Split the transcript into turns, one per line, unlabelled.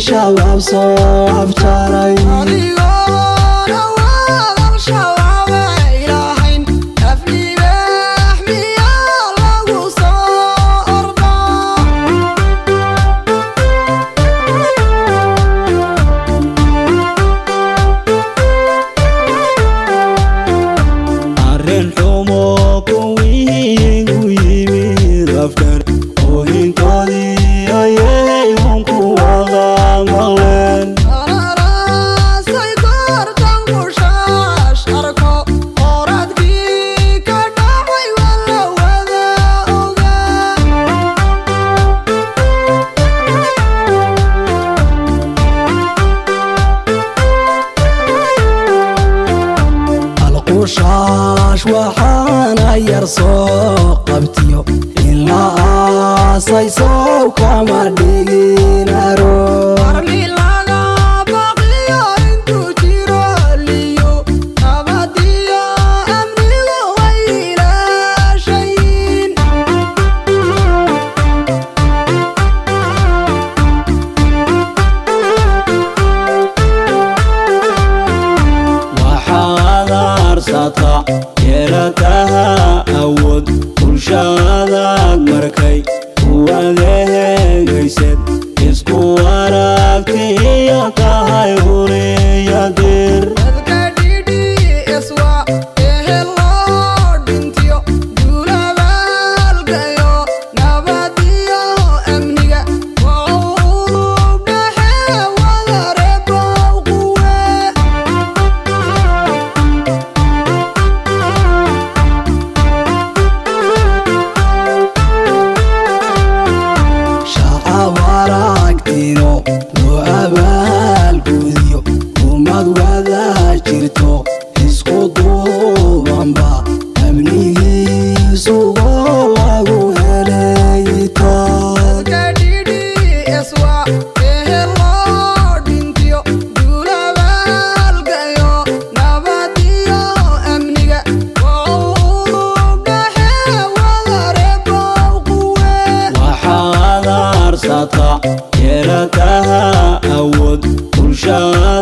Shabaab soo afjaray.
Adigoon awaad Al-Shabaab ilahayn, aflibaax miyaa lagu soo ordaa?
Arrin xumo kuwii u yimid afdheer, oohintoodii ayay uun ku wada maqleen.
Araraasay goortan qushaash arko, qoradkii ka dhacay waa la wada ogaa.
Alqushaash waxaana yar soo qabtiyo in la aasay sow kama dhigin aro.
Arli laga baqiyo intuu jiro liyo, nabadiyo amnigu way ilaashayin.
Waxaad aarsata yeelataha awood bulshadaad markay ku adeegaysad isku aragtiyo tahay huriya dir.
Dadka DDS waa ehel loo dhintiyo duulabaalkayo, nabadiyo amniga waa udub dhexe wadareebow quwe.
Shacab aragtino loo abaalgudiyo, ummad wada jirto isku duubanba amnigiisugo lagu helayto.
Dadka DDS waa ehel loo dhintiyo duulabaalkayo, nabadiyo amniga waa udub dhexe wadareebow quwe.
Waxaad aarsata yeelataha awood bulshadaad